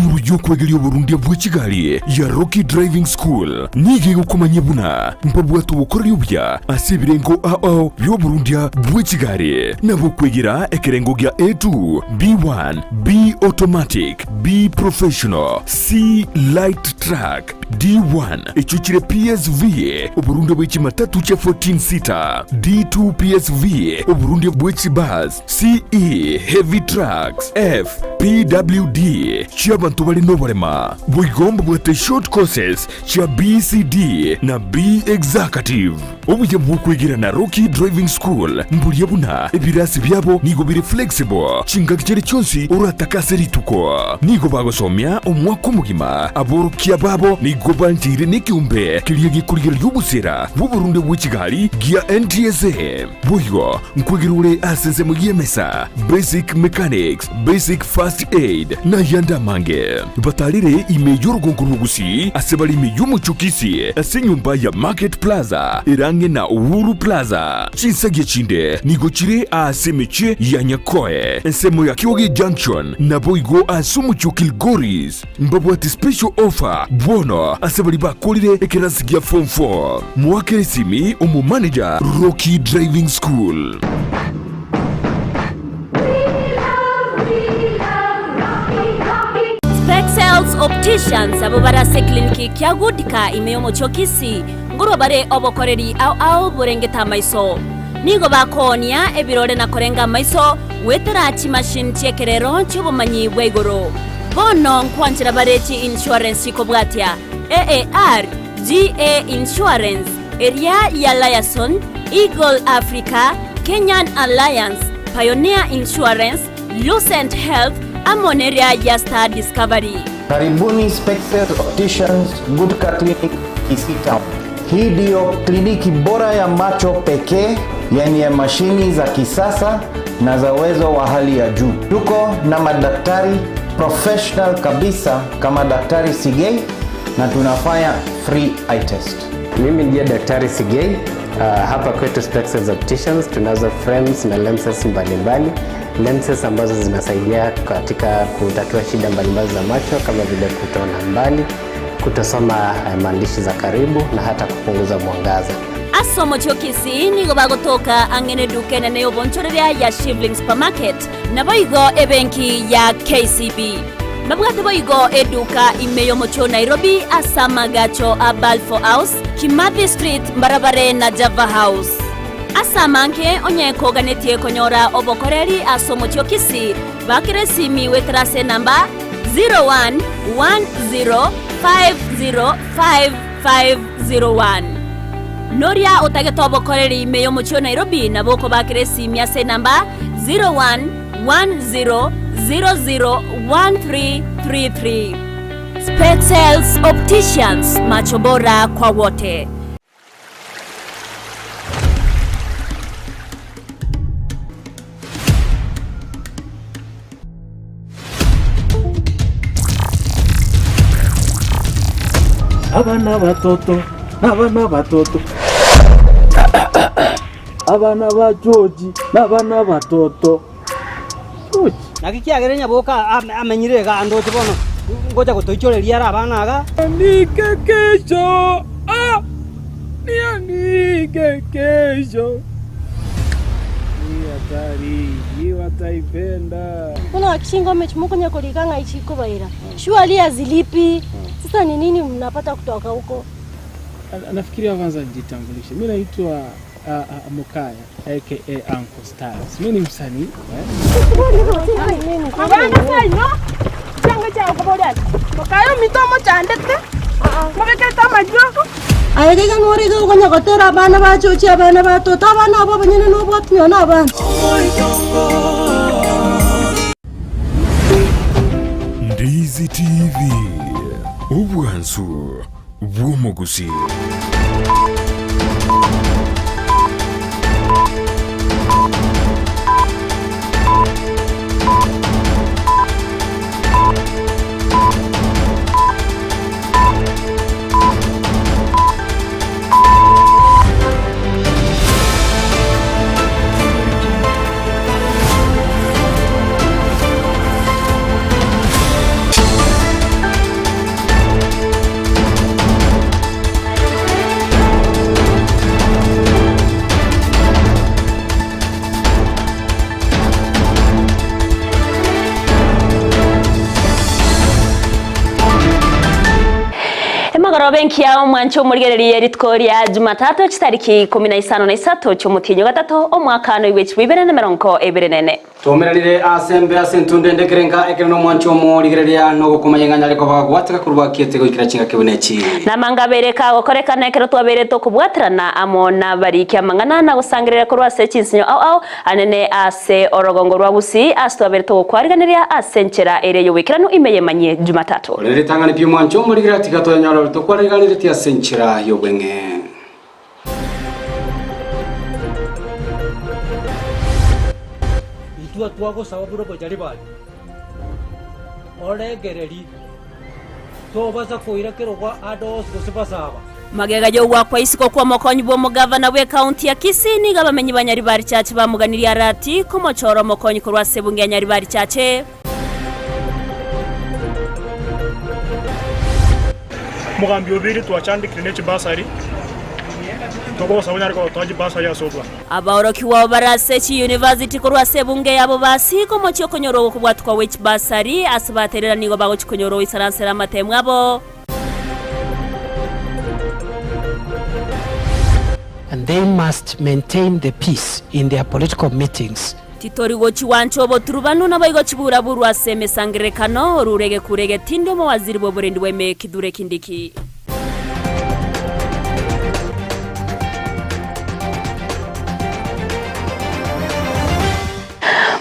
Esukuru y'okwegeria oborundia bwe chigari ya Rocky Driving School nigo egokomanyia buna mbabwate obokoreri obuya ase ebirengo ao ao bi'oborundia bwe chigari, nabo okwegera ekerengo gia A2, B1, B Automatic, B Professional, C Light Truck, D1 echio chire PSV, oborundia bwe chimatatu chia 14 seater, D2 PSV, oborundia bwe chibus, CE, Heavy Trucks, F, PWD, chi'abanto bare noborema. Boigo mbabwate short courses chia BCD na B Executive. Obuya bw'okwegera na Rocky Driving School mboria buna ebirasi biabo nigo bire flexible chingaki chiria chionsi oratake ase rituko. Nigo bagosomia omwaka omogima. Aborokia babo nigo bancheire nekeombe keria gekorigereria obosera bw'oborunde bwe chigari gia NTSA. Boigo nkwegera ore ase ensemo y'emesa, basic mechanics, basic first aid, na ayande amange. Batarire ime y'orugongo rwa Gusii ase bare ime y'omochie o Kisii ase enyomba ya Market Plaza ere ang'e na Uhuru Plaza. Chinsagia chinde nigo chire aase emechie ya Nyakoe, ensemo ya Kioge Junction, naboigo ase omochie o Kilgoris. Mbabwate special offer bono ase baria bakorire ekerasi gia form 4. Moakere esimi omo manager Rocky Driving School. Spexels Opticians abwo bare ase ekliniki kia Goodka ime y'omochie o Kisii nkorwa bare obokoreri ao ao borengete amaiso. Nigo bakoonia ebirore na korenga amaiso goetera chimachine chi'ekerero chi'obomanyi bwa igoro. Bono nkwanchera bare chi insurance chikobwatia, AAR, GA Insurance, eria ya Liaison, Eagle Africa, Kenyan Alliance, Pioneer Insurance, Lucent Health, amo neria ya Star Discovery. Karibuni Spexels Opticians Gutka Clinic Kisii Town. Hii ndiyo kliniki bora ya macho pekee yenye mashini za kisasa na za uwezo wa hali ya juu. Tuko na madaktari professional kabisa kama Daktari Sigei na tunafanya free eye test. Mimi ndiye Daktari Sigei. Hapa kwetu Spexels Opticians tunazo frames na lenses mbalimbali. Lenses ambazo zinasaidia katika kutatua shida mbalimbali za macho kama vile kutoona mbali, kutosoma maandishi za karibu na hata kupunguza mwangaza. Ase omochie o Kisii nigo bagotoka ang'e neduka enene y'obonchoreria ya Shivling Supermarket, naboigo ebenki ya KCB. Babwate boigo eduka ime y'omochie o Nairobi ase amagacho a Balfour House, Kimathi Street mbarabare na Java House. Ase amange onye koganetie konyora obokoreri ase omochie o Kisii, bakera esimi goetera ase enamba 0110505501. Noria otagete obokoreri ime y'omochie o Nairobi nabo okobakera esimi ase enamba 0110001333. Spexels Opticians, macho bora kwa wote. Abana abatoto, nabana abatoto, abana ba George, nabana abatoto. George. Naki kiagera nyaboka amenyire iga andoche bono ngocha gotoichoreria are abana iga. Nianike kesho, ah, nianike kesho. Hii hatari, hii wataipenda. Bono chingoma echi mokonya korika ng'ai chikobaira surely hazilipi sasa ni nini mnapata kutoka huko? Nafikiria kwanza nijitambulishe. Mi naitwa Mukaya aka Uncle Styles. Mi ni msanii eh? Abana baino, chianga chiao koboria ati, Mokaye ominto omochandete, mobekete amariogo. Aye gaiga nore iga okonya gotera abana bachochi abana ba toto abana abo abanyene nobwati nonya na abana. Ndizi TV, obwansu bw'omogusii. Emagoroba enkiya omwanche omorigereria rituko ria Jumatatu chitariki ikomi na isano na isato chi'omotienyi o gatato omwaka oigwe chibu ibere na emerongo ebere na ene. Twaumeranire ase embe ase entunda ende ekerenga ekero nomwancho omorigereria nogokomanya ng'a nyare koba gogwateka korwa akiete goikera chingaki buna echi. Namanga abere kagokorekana ekero twabeire tokobwaterana amo nabariki amang'ana na gosangereria korwa ase chinsinyo ao ao anene ase orogongo rwa Gusii ase twabeire togokwariganeria ase enchera ere y'oboikeranu ime y'emanyie Jumatatu. Korende ritang'ani pi omwancho omorigereria tiga toyanyore ore tokwariganeretie ase enchera y'obweng'e. Intwe twagosaba buna omojaribani, orengererie, tobasa koira kerogo ande onsi gose basaba. Magega y'ogwakwa isiko kw'omokonyi bw'omogavana bw'ekaunti ya Kisii nigo abamenyi ba Nyaribari Church bamoganirie arati komochora omokonyi korwa ase ebunge ya Nyaribari Church. Omogambi Obiri twachandekire ne chibasari, togosaba onyare gotoa chibasari ase obwango. Abaorokigwa abo bare ase chiyunivasiti korwa ase ebunge yabo basiika omochie okonyora ogokobwatukwa gwe chibasari, ase baterera nigo bagochia konyora ogoisaransera amatemu abo. And they must maintain the peace in their political meetings. Titori gochigwancha oboturubanu, naboigo chibura-burwa ase emesangererekano, orure egekuro egetindi omowaziri bw'oborendi bw'eme Kithure Kindiki.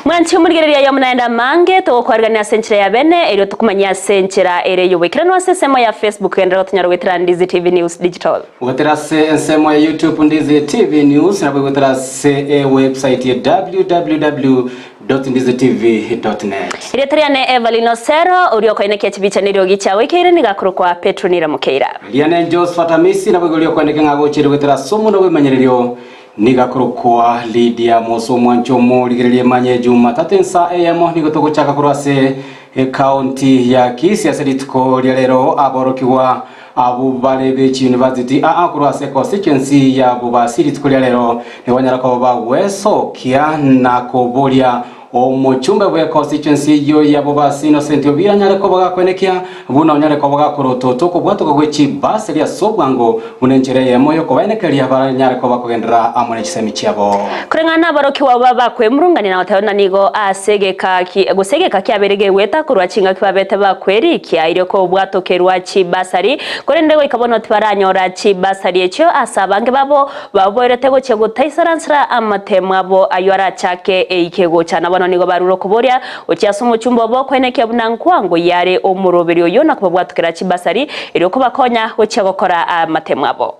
Mwanche omorigereria aye omonaende amange, togokwarigania ase enchera ya bene, erio tokomanyie ase enchera ere y'oboikeranu ase ensemo ya Facebook genderera gotonyora goetera Ndizi TV News Digital. Goetera ase ensemo ya YouTube Ndizi TV News nabo goetera ase ewebsite ya www.ndizitv.net. Erieta riane Evelyn Osero, oria okoenekia chibicha neriogi chiago ikeire nigo akorokwa Petronila Mokeira. Riane Josephat Amisi nabo igo riokoendeka ng'a agocheire goetera ase omonwa bw'emanyererio nigo akorokwa Lydia Mosa omwancho omorigereria emanye Jumatatu ensa eyemo nigo togochaka korwa ase ekaunti ya Kisii ase rituko ria rero aborokigwa Abwo bare be chiyunivasiti aa korwa ase constituency ya Bobasi rituko ria rero nigo banyara koba bagwesokia na koboria omochumbe bwe constituency eyio ya Bobasi Innocent Obira anyare koba gakwenekia buna onyare koba gakorotota okobwatoka gwe chibasari ase obwango buna enchera eyemo yokobaenekeria baranyare koba kogenderera amo ne chisemi chiabo. Koreng'ana nabarokigwa aba bakwemurungania na goteba buna nigo ase egeka gose egeka kiabeire gegweta korwa chingaki babete bakwerikia erio kobwatokerwa chibasari, korende goika bono tibaranyora chibasari echio ase abange babo baboerete gochia gotaisaransera amatemo abo ayio arachake eike gocha. Na bono nigo barure okoboria gochia ase omochumba obo koenekia buna nkwango yare omoroberi oyio na kobabwatokera chibasari erio kobakonya gochia gokora amatemo abo.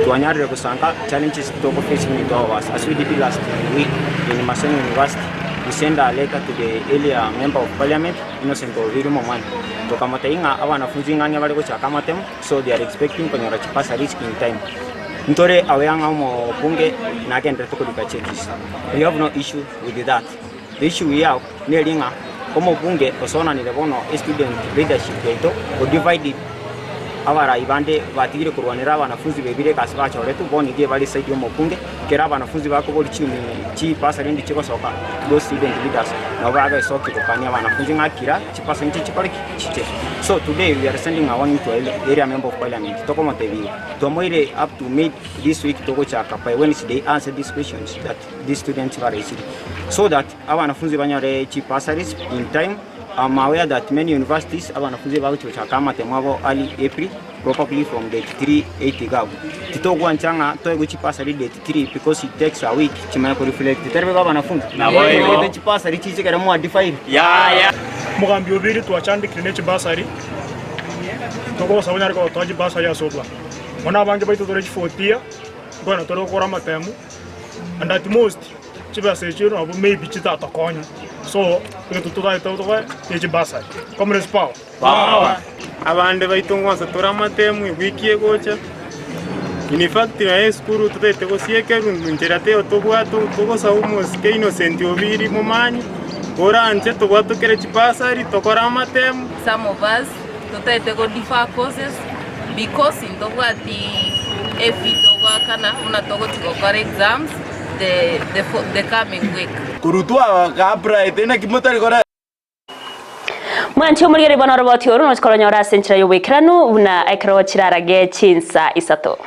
Twanyarire gosanka challenges toko face buna intwe ababasi as we did last week in Maseno University we send a letter to the area member of parliament Innocent Obiri Momani tokamotebia ng'a abanafunzi ng'ang'e bare gochaka amatemo so they are expecting konyora chibursaries in time. Ntore aware ng'a omobunge nagenderete korika checks we have no issue with that. The issue we have neri ng'a omobunge osonanire bono estudent leadership yaito o divided abarai bande batigire korwanera abanafunzi bebire egasi bachoretwe bono iga ebare eside ya omobunge ekero abanafunzi bakoboria chimi chibasari ndi chigosoka those student leaders nabo bagesokia gokania abanafunzi ng'a kira chibasari nchi chikore ki? Chiche. So today we are sending a warning to area member of parliament tokomotebia iga twamoire up to mid this week togochaka by Wednesday answer these questions that these students baraisire so that abanafunzi banyore chibursaries in time. I'm aware that many universities abanafunzi bagochi gochaka amatemo abo early April probably from date 3 8 iga abwo. Titogwancha ng'a toegwe chibursary date 3 because it takes a week chimanye ko reflect. Tari boigo abanafunzi? Naboigo. Chibursary chiche ekero mwa defile. Yaya. Omogambi Obiri twachandekire ne chibasari, togosaba onyare gotoa chibasari ase obwango. Bono abange baito tore chifotia, nkoenda tore gokora amatemu, and at most chibesa echio nabo maybe chitatokonya so egento totagete tokore ne chibasari. Comrades power! Power! Abande baito ngwansa tore amatemu ewiki egocha, in fact naye esukuru totagete gosiekerwa nchera teiyo tobwate togosaba omosike Innocent Obiri momanyi, oranche tobwatokere chibasari tokore amatemu. Some of us Totagete go defer courses because ntobwati efee togoakana buna togochi gokora exams the the the coming week. Korwa twaka apply tari naki motari koreta. Mwanche omorigereria bono oroboti oru nochi koronyora ase enchera y'oboikeranu buna ekero chirarage chinsa isato.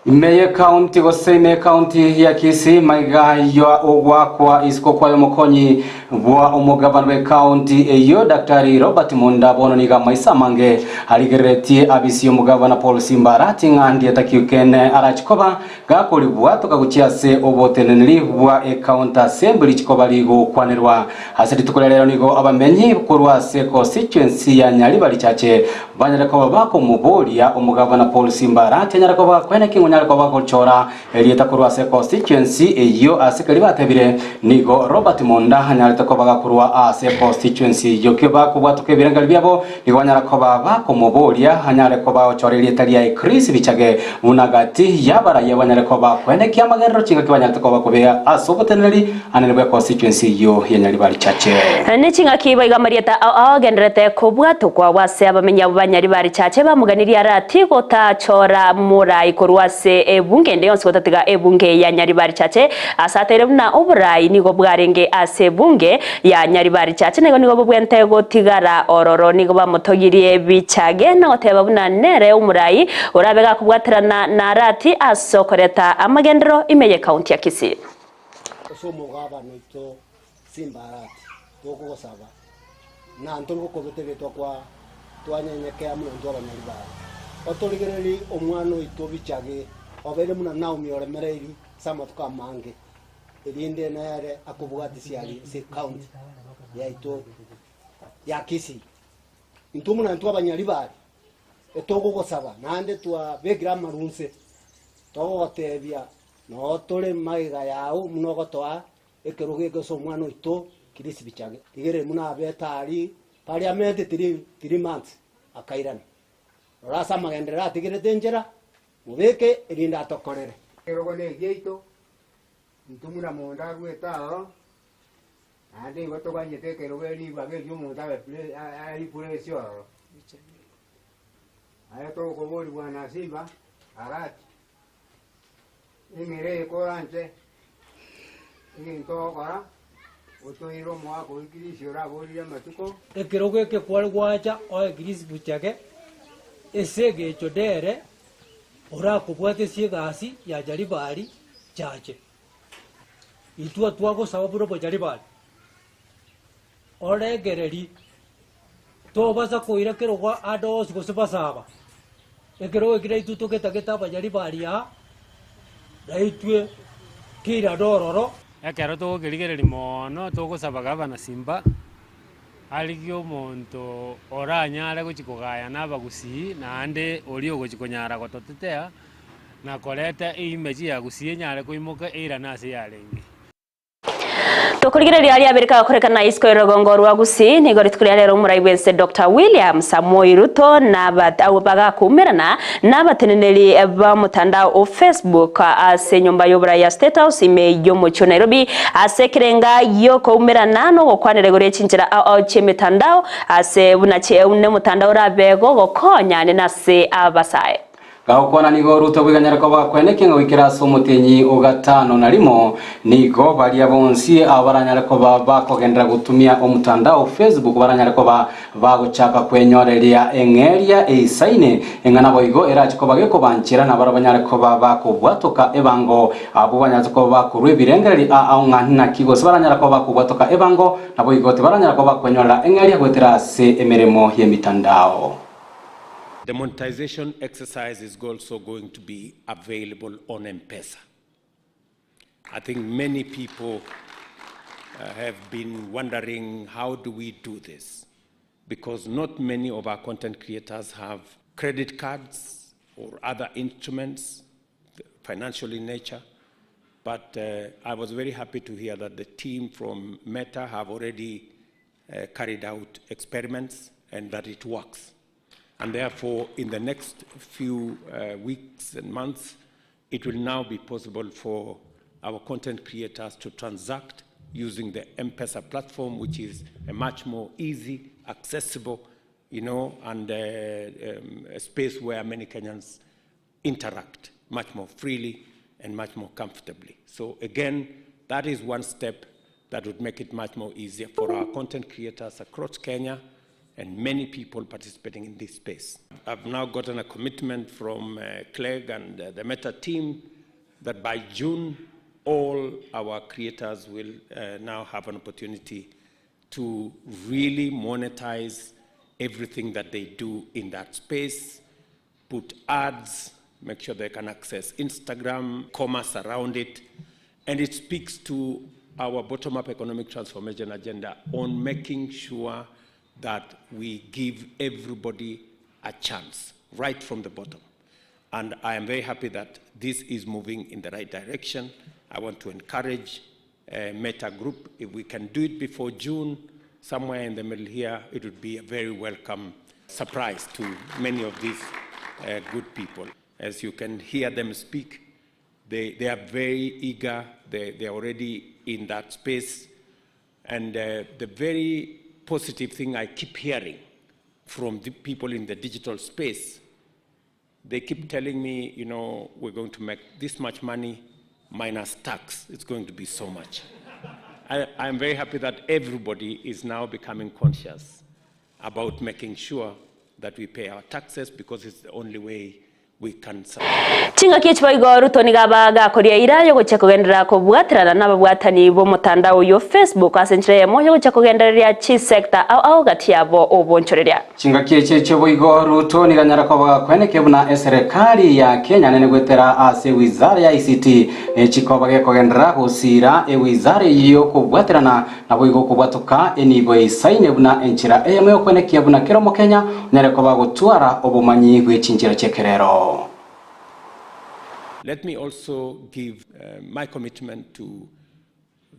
Ime y'Ekaunti gose ime y'Ekaunti ya Kisii maiga ya ogwakwa isiko kwaye omokonyi bwa omogabana bw'Ekaunti eyio Daktari Robert Munda bono nigo amaiso amange arigereretie abisi y'omogabana Paul Simba Arati ng'a ndieta kene arachi koba gakoribwatoka gochia ase oboteneneri bwa Ekaunti Assembly chikoba rigokwanerwa ase rituko ria rero nigo abamenyi korwa ase constituency ya Nyaribari Chache banyare koba bakomoboria omogabana Paul Simba Arati anyare koba kwene ki ng'onyare koba gochora erieta korwa ase constituency eyio ase keria batebire nigo Robert Munda anyarete koba gakorwa ase constituency eyio ki bakobwatoka ebirengeri biabo nigo banyara koba bakomoboria anyare koba gochora erieta riaye Chris Bichage buna gati y'abaraiya banyare koba kwene ki amagenderero chingaki banyarete koba kobea ase oboteneneri anene bwa constituency eyio ya Nyaribari Chache. Ne chingaki boigo amarieta ao agendererete kobwatokwa ase abamenyi abwo ba Nyaribari Chache bamoganirie Arati gotachora morai korwa ase ebunge ende yonsi gotatiga ebunge ya Nyaribari Chache ase ateire buna oborai nigo bwarenge ase ebunge ya Nyaribari Chache na igo nigo bobwente gotigara ororo nigo bamotogirie Bichage na goteba buna nere omorai orabe gakobwaterana na Arati ase okoreta amagenderero ime y'Ekaunti ya Kisii. Ase omogabane oito Simba Arati, tokogosaba, na ntori gokobeteretwa kwa twanyenyekea buna intwe abanyori baye. Otorigererie omwana oito Bichage, obeire buna Naomi oremereiri ase amatuko amange, erinde nere akobwatisia aria ase ecounty yaito ya Kisii. Intwe buna intwe abanyari baria, etogogosaba naende twabekire amarunse, togogotebia noo tore magega yao buna ogotoa ekerogo eke ase omwana oito Chris Bichage. Rigereria buna abete aria parliament 3 months akairana. Rora ase amagenderero atigerete enchera, mobeke erinde atokorere. Ekerogo na egiaito, intwe buna monto agwete aroro, naende igo toganyete ekerogo eribaga erio omonto abe ariplace ororo. Aye tokoboria bwana Simba, Arati, eng'era eye koranche, egento ogokora, otoire omogaka oyio Chris oraborire amatuko. Ekerogo eke kware gwacha oe Chris Bichage ase egecho dere orakobwatesie egasi ya Nyaribari Chache. Intwe twagosaba buna Bonyaribari oregereri tobasa koira kerogo ande onsi gose basaba ekerogo eki naintwe togetagete Abanyaribari aa naintwe keirane ororo. Ekero togokerigereria mono togosaba gavana Simba, arigie omonto oranyare gochia kogaya na abagusii naende oria ogochia konyara gototetea, na koreta eimage ya Gusii enyare koimoka eirane ase yarenge. Tokorigereria aria abere kagokorekana isiko y'orogongo rwa Gusii nigo rituko ria rero omorai bwense Dr. William Samoei Ruto na abo bagakoumerana n'abateneneri ba omotandao o Facebook ase enyomba y'oborai ya State House ime y'omochie o Nairobi ase ekerenga gi'okoumerana na ogokwanera igoro y'echinchera ao ao chi'emetandao ase buna nemotandao orabe gogokonya nase abasae. Gagokwana nigo Ruto bweganyare koba kweneki ng'a goikera ase omotenyi o gatano na rimo nigo baria bonsi abo baranyare koba bakogenderera gotumia omotandao Facebook baranyare koba bagochaka kwenyoreria eng'eria eisaine eng'ana boigo erache koba gekobanchera na barabwo banyare koba bakobwatoka ebango abwo banyarete koba bakorwa ebirengereri ao ng'a naki gose baranyara koba bakobwatoka ebango nabo igo tibaranyara koba bakwenyorera eng'eria goetera ase emeremo y'emitandao. The monetization exercise is also going to be available on M-Pesa. I think many people have been wondering, how do we do this? Because not many of our content creators have credit cards or other instruments, financial in nature. But I was very happy to hear that the team from Meta have already carried out experiments and that it works. And therefore, in the next few weeks and months, it will now be possible for our content creators to transact using the M-Pesa platform, which is a much more easy, accessible, and a space where many Kenyans interact much more freely and much more comfortably. So again, that is one step that would make it much more easier for our content creators across Kenya and many people participating in this space. I've now gotten a commitment from Clegg and the Meta team that by June, all our creators will now have an opportunity to really monetize everything that they do in that space, put ads, make sure they can access Instagram, commerce around it. And it speaks to our bottom up economic transformation agenda on making sure that we give everybody a chance right from the bottom. And I am very happy that this is moving in the right direction. I want to encourage Meta Group. If we can do it before June, somewhere in the middle here, it would be a very welcome surprise to many of these good people. As you can hear them speak, they, they are very eager, they, they are already in that space. And the very positive thing I keep hearing from the people in the digital space, they keep telling me, you know, we're going to make this much money minus tax. It's going to be so much. I, I'm very happy that everybody is now becoming conscious about making sure that we pay our taxes because it's the only way we can Chingaki echi boigo Ruto nigo aba gakoria eira yogochia kogenderera kobwaterana nababwatani b'omotandao oyio Facebook ase enchera eyemo yogochia kogendereria chisector ao ao gati yabo obonchoreria. Chingaki echi echio boigo Ruto nigo anyare koba gakweneke buna eserekari ya Kenya nene goetera ase ewizara ya ICT nechikoba gekogenderera gosiira ewizara eyio kobwaterana naboigo kobwatoka enibo eisaine buna enchera eyemo yokwenekia buna kera omokenya onyare koba gotwara obomanyi bwe chinchera chi'ekerero. Let me also give uh, my commitment to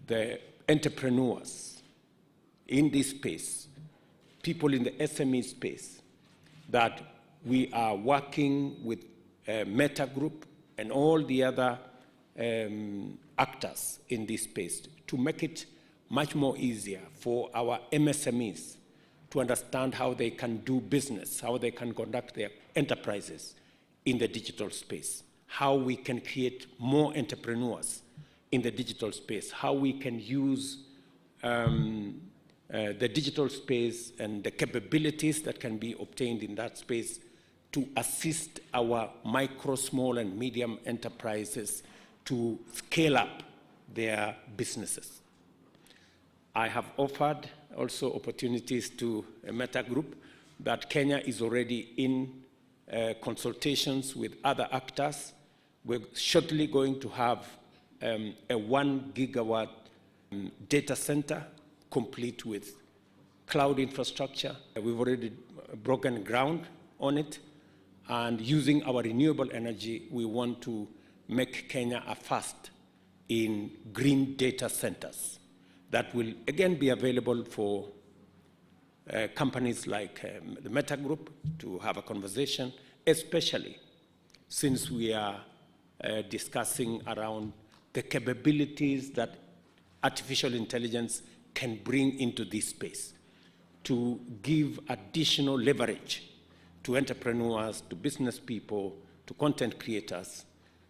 the entrepreneurs in this space, people in the SME space, that we are working with uh, Meta Group and all the other um, actors in this space to make it much more easier for our MSMEs to understand how they can do business, how they can conduct their enterprises in the digital space, how we can create more entrepreneurs in the digital space, how we can use um, uh, the digital space and the capabilities that can be obtained in that space to assist our micro, small, and medium enterprises to scale up their businesses. I have offered also opportunities to a Meta Group that Kenya is already in uh, consultations with other actors. We're shortly going to have um, a one gigawatt um, data center complete with cloud infrastructure. We've already broken ground on it. And using our renewable energy, we want to make Kenya a first in green data centers that will again be available for uh, companies like um, the Meta Group to have a conversation, especially since we are uh, discussing around the capabilities that artificial intelligence can bring into this space to give additional leverage to entrepreneurs, to business people, to content creators,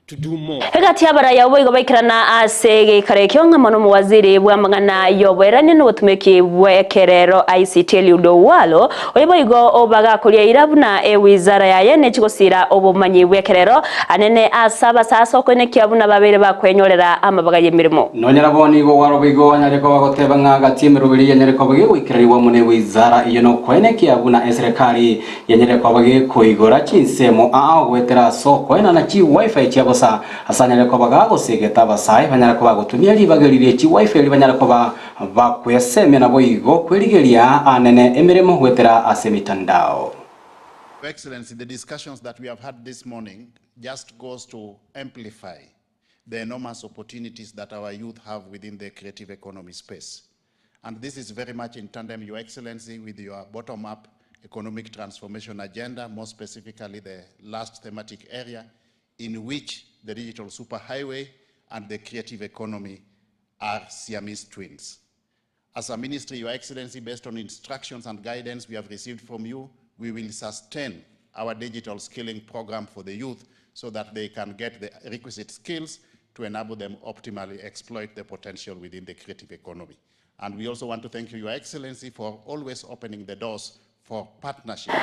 to do more. Egati y'abaraya boigo baikerana ase egeikaro ekio ng'a mono omowaziri bw'amang'ana y'oboerania na obotumeki bw'ekerero ICT Eliud Owalo oyo boigo obagakoria ira buna ewizara yaye nechigosira obomanyi bw'ekerero anene ase abasasa okoenekia buna babere bakwenyorera amabaga y'emirimo. Nonyara bo nigo waro boigo anyare koba goteba ng'a gati emeroberi yanyare koba gegoikereriwa muna ewizara iyo nokwenekia buna eserekari yanyare koba gekoigora chinsemo ao goetera ase okoenana chi wifi chia bosa ase anyare koba gagosegeta abasae banyare koba gotumia ribaga riria chi wifi eri banyare koba bakwesemia nabo igo kwerigeria anene emirimo goetera ase emitandao. Your Excellency, the discussions that we have had this morning just goes to amplify the enormous opportunities that our youth have within the creative economy space. And this is very much in tandem, Your Excellency, with your bottom-up economic transformation agenda, more specifically the last thematic area in which the digital superhighway and the creative economy are Siamese twins. As a ministry, Your Excellency, based on instructions and guidance we have received from you, we will sustain our digital skilling program for the youth so that they can get the requisite skills to enable them optimally exploit the potential within the creative economy. And we also want to thank you, Your Excellency, for always opening the doors for partnership.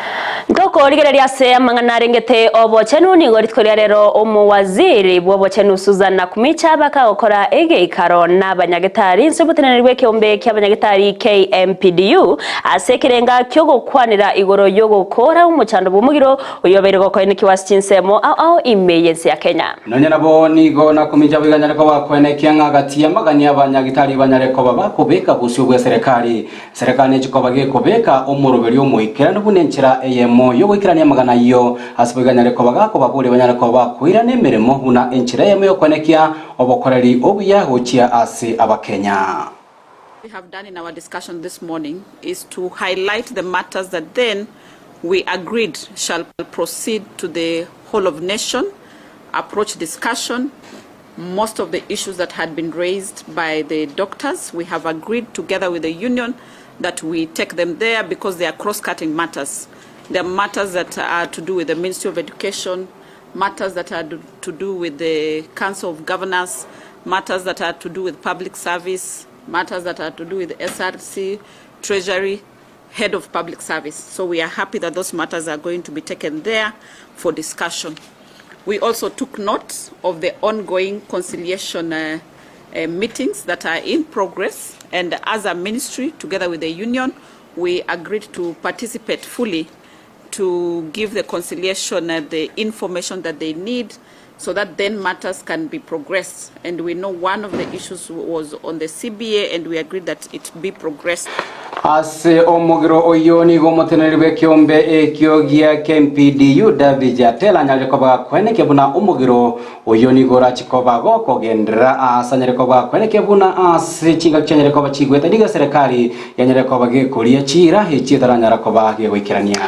Ntokorigereria ase amang'ana arengete obochenu, nigo rituko ria rero omowaziri bw'obochenu Susan Nakhumicha bakagokora egeikaro n'abanyagetari inse oboteneneri bw'ekeombe ki'abanyagetari KMPDU ase ekerenga ki'ogokwanera igoro y'ogokora omochando bw'omogiro oyio obeire gokoenekiwa ase chinsemo ao ao ime y'ense ya Kenya. Nonya nabo nigo Nakhumicha boiganyare koba koenekia ng'a gati y'amagani abanyagitari banyare koba bakobeka bosio bw'eserekari Serekari nechikoba gekobeka omoroberio omoikeranu buna enchera eyemo y'ogoikerania amagana ayio, ase boigo anyare koba gakobaboria banyare koba bakoirana emeremo buna enchera eyemo y'okoenekia obokoreri obuya gochia ase Abakenya. We have done in our discussion this morning is to highlight the matters that then we agreed shall proceed to the whole of nation approach discussion. Most of the issues that had been raised by the doctors, we have agreed together with the union that we take them there because they are cross-cutting matters. They are matters that are to do with the Ministry of Education, matters that are to do with the Council of Governors, matters that are to do with public service, matters that are to do with SRC, Treasury, Head of Public Service. So we are happy that those matters are going to be taken there for discussion. We also took note of the ongoing conciliation uh, uh, meetings that are in progress, and as a ministry, together with the union, we agreed to participate fully to give the conciliation uh, the information that they need so that then matters can be progressed. And we know one of the issues was on the CBA, and we agreed that it be progressed. Ase omogiro oyio nigo omoteneneri bw'ekeombe ekio gia KMPDU David Jatela anyarire koba gakwenekia buna omogiro oyio nigo orachi koba gokogenderera aase anyare koba gakwenekia buna ase chingaki chianyare koba chigwete nigo eserekari yanyare koba gekoria chiira echio etaranyara koba gegoikerania.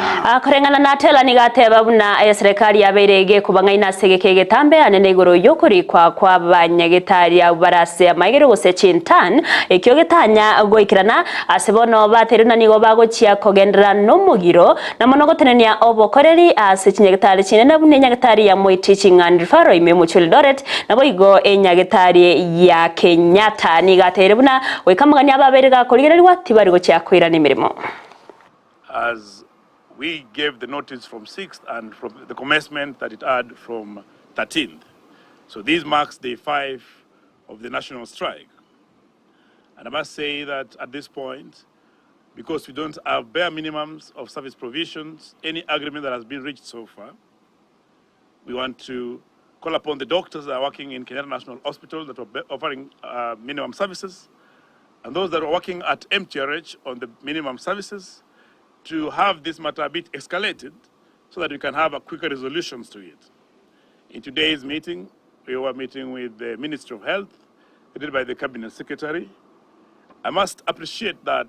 Koreng'ana na Atela nigo ateba buna eserekari yabeire gekobang'aina ase egeka egetambe anene igoro y'okorikwa kw'abanyagetari abwo bare ase amaigerio gose chintan, ekio getanya goikerana ase bono bateirwe na nigo bagochia kogenderera nomogiro na mono gotenenia obokoreri ase chinyagetari chinene buna enyagetari ya Moi Teaching and Referral ime y'omochie o Eldoret naboigo enyagetari ya Kenyatta. Nigo ateire buna goika amagani abo abeire gakorigererigwa tibari gochia koirana emeremo. As we gave the notice from 6th and from the commencement that it had from 13th. So this marks day 5 of the national strike. And I must say that at this point, because we don't have bare minimums of service provisions, any agreement that has been reached so far, we want to call upon the doctors that are working in Kenyatta National Hospital that are offering uh, minimum services, and those that are working at MTRH on the minimum services to have this matter a bit escalated so that we can have a quicker resolutions to it. In today's meeting, we were meeting with the Ministry of Health, led by the Cabinet Secretary. I must appreciate that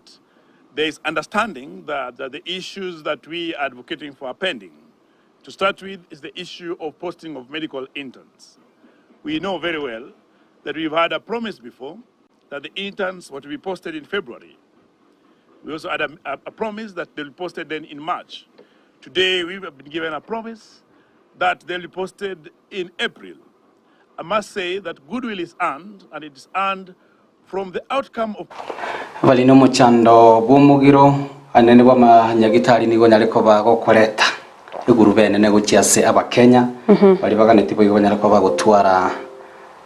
there is understanding that, that the issues that we are advocating for are pending. To start with is the issue of posting of medical interns. We know very well that we've had a promise before that the interns were to be posted in February. We also had a, a, a promise that they'll be posted then in March. Today, we have been given a promise that they'll be posted in April. I must say that goodwill is earned, and it is earned from the outcome of Bari nomochando bw'omogiro anene bw'amanyagitari nigo onyare koba gokoreta egurube enene gochia ase Abakenya baria baganetie boigo banyare koba bagotwara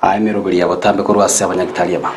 Aa emeroberi ya botambe korwa ase abanyagitari aba.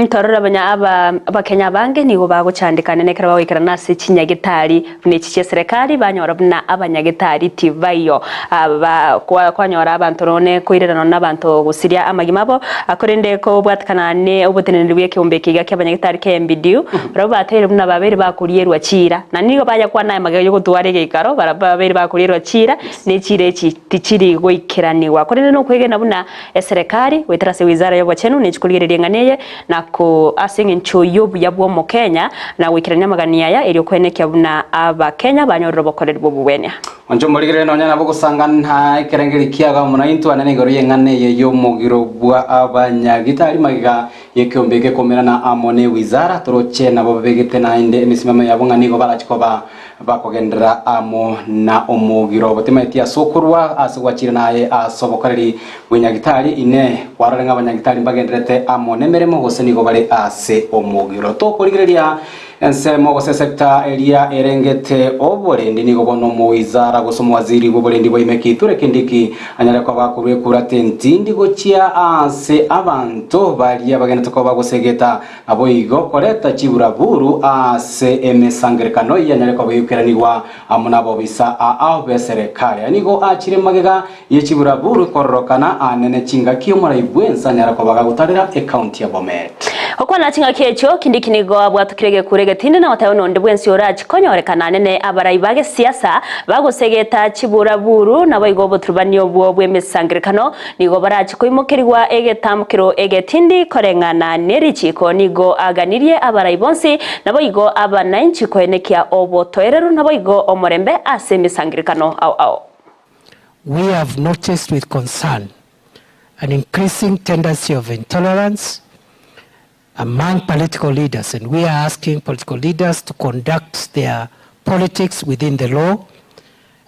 Torore abanya aba Abakenya abange nigo bagochandeka nene ekero bagoikerana ase chinyagitari buna echi chi'eserekari banyora buna abanyagitari tibaiyo. Aba kwa kwanyora abanto nonye koirera nonye nabanto gosiria amagima abo korende kobwatekana ne oboteneneri bw'ekeombe eke iga ki'abanyagitari KMPDU barabwo bateire buna babeire bakorierwa chiira na nigo bayakwana aya magega yogotwara egeikaro barabwo babeire bakorierwa chiira ne chiira echi tichiri goikeranigwa korende nokwegena buna Eserekari, goetera ase wizara y'obochenu, nechi korigereria eng'ana eye, na ko ase eng'encho y'obuya bw'Omokenya, na goikerania amagani aya, erio koenekia buna Abakenya banyorire obokoreri bw'obogwenia. Onche omorigererie nonya nabo gosangana ekerengerio kiaga amo naintwe anene igoro y'eng'ana eye y'omogiro bwa abanyagitari magega y'ekeombe gekomerana amo ne wizara toroche nabo babegete naende emesimamo yabo ng'a nigo barache koba Bakogenderera amo na omogiro obotimaeti ase okorua ase gwachire naye ase obokoreri bw'enyagitari. Inee! Kwarorire ng'a abanyagitari mbagendererete amo nemeremo, gose nigo bare ase omogiro? Tokorigereria Ensemo gose sector eria erengete oborendi nigo bono omoizara gose omowaziri bw'oborendi bwa ime Kithure Kindiki anyare koba akorwa ekura tentindi gochia ase abanto baria bagenete koba gosegeta naboigo koreta chiburaburu ase emesangerekano eyio anyare koba egoikeranigwa amo nabobisa ao b'eserekari. Aya nigo achire magega ye chiburaburu kororokana anene chingaki omorai bw'ense anyare koba gagotarera ekaunti ya Bomet. Gokwana chingaki echio, Kindiki nigo abwatokire egekuro egetindi na goteba buna onde bwensi orache konyorekana anene abarai ba gesiasa bagosegeta chiburaburu naboigo oboturubani obwo bw'emesangerekano nigo barache koimokerigwa egetamokero egetindi koreng'ana nerichiko nigo aganirie abarai bonsi naboigo abanainchi koenekia obotoereru naboigo omorembe ase emesangerekano ao ao. We have noticed with concern an increasing tendency of intolerance among political leaders and we are asking political leaders to conduct their politics within the law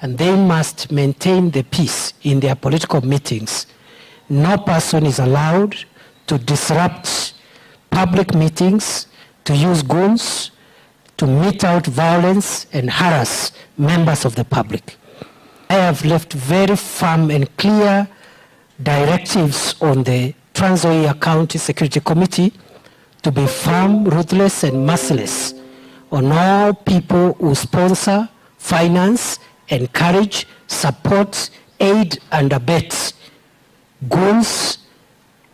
and they must maintain the peace in their political meetings. No person is allowed to disrupt public meetings, to use goons, to mete out violence and harass members of the public. I have left very firm and clear directives on the Trans Nzoia County Security Committee to be firm, ruthless and merciless on all people who sponsor, finance, encourage, support, aid and abet goons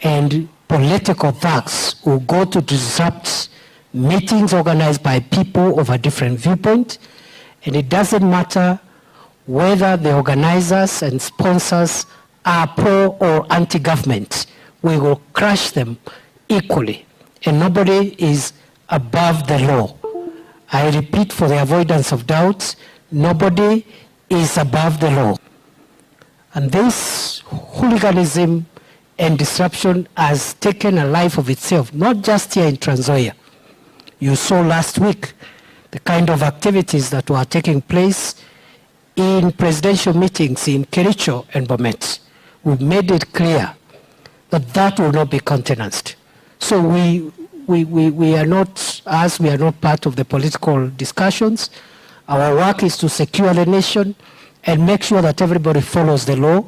and political thugs who go to disrupt meetings organized by people of a different viewpoint. And it doesn't matter whether the organizers and sponsors are pro or anti-government. We will crush them equally. And nobody is above the law. I repeat for the avoidance of doubts, nobody is above the law. And this hooliganism and disruption has taken a life of itself, not just here in Trans Nzoia. You saw last week the kind of activities that were taking place in presidential meetings in Kericho and Bomet. We made it clear that that will not be countenanced. So we, we, we, we are not, as we are not part of the political discussions, our work is to secure the nation and make sure that everybody follows the law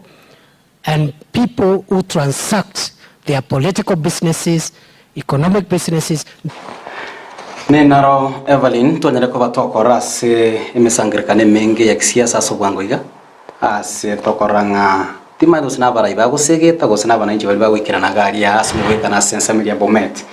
and people who transact their political businesses, economic businesses. Nenaro Evelyn twanyare koba tokorora ase emesangererekano emenge ya kisiasa ase obwango iga, ase tokorora ng'a timanyeti gose nabarai bagosegeta gose nabananchi baria bagoikerana iga aria ase omogwekano ase ensemo eria Bomet.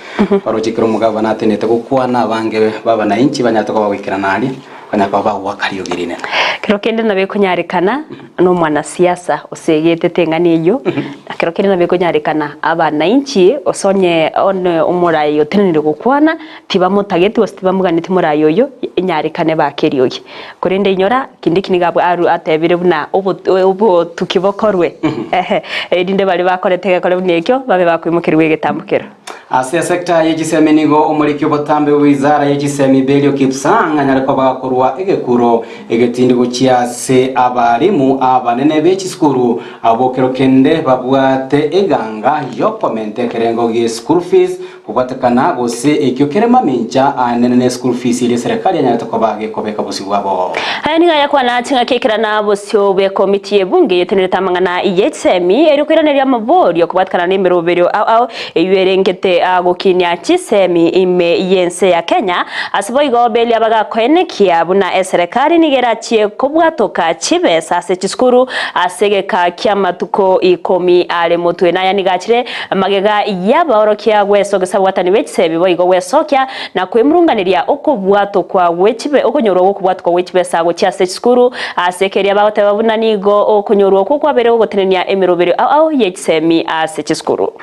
Baroche ekero omogabana atenenete gokwana abange b'abananchi banyarete koba bagoikerana aria, banyare koba bagoaka riogi rinene. Kero kende nabo ekonyarekana nomwanasiasa osegetete eng'ana eyio, na kero kende nabo ekonyarekana abanainchi gose onye one omorai otenenire gokwana, tibamotageti gose tibamoganeti morai oyio, enyarekane bake eriogi. Korende inyora, Kindiki nigo abwo aru atebire buna obo obotuki bokorwe, ehe, erinde baria bakorete egekore buna ekio, babe bakoimokerigwa egetambo kero. Ase esecta ye chisemi nigo omoriki obotambe bwe wizara ye chisemi Belio Kipsang anyare koba korwa egekuro egetindi gochia ase abarimu abanene be chisukuru abwo kero kende babwate eganga yokomenta ekerengo gie school fees kobwatekana gose ekio kere mamincha anene ne school fees eria eserekari yanyarete koba gekobeka bosio bwabo. Aya nigo ayakwana ching'aki ekerana bosio bw'ekomiti y'ebunge yetenerete amang'ana y'echisemi erio koiraneria amaborio kobwatekana n'emeroberio ao ao eyio erengete gokinia chisemi ime y'ense ya Kenya. Ase boigo beria bagakoenekia buna eserekari nigo erachie kobwatoka chibesa ase chisukuru ase egeka ki'amatuko ikomi are motwe. Naya nigo achire magega y'abaorokia gwesogesa abwatani be chisemi boigo gwesokia na kwemurunganeria okobwatokwa gwe chibe okonyorwa gw'okobwatokwa gwe chibesa gochia ase chisukuru ase ekeria bagoteba buna nigo okonyorwa okwo kwabeire gogotenenia emeroberio ao ao ye chisemi ase chisukuru.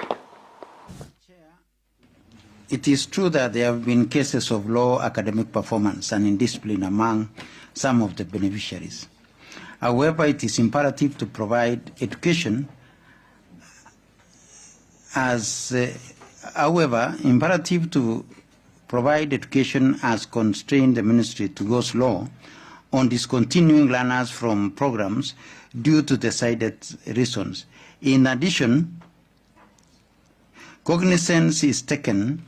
It is true that there have been cases of low academic performance and indiscipline among some of the beneficiaries. However, it is imperative to provide education as, uh, however, imperative to provide education has constrained the ministry to go slow on discontinuing learners from programs due to the cited reasons. In addition, cognizance is taken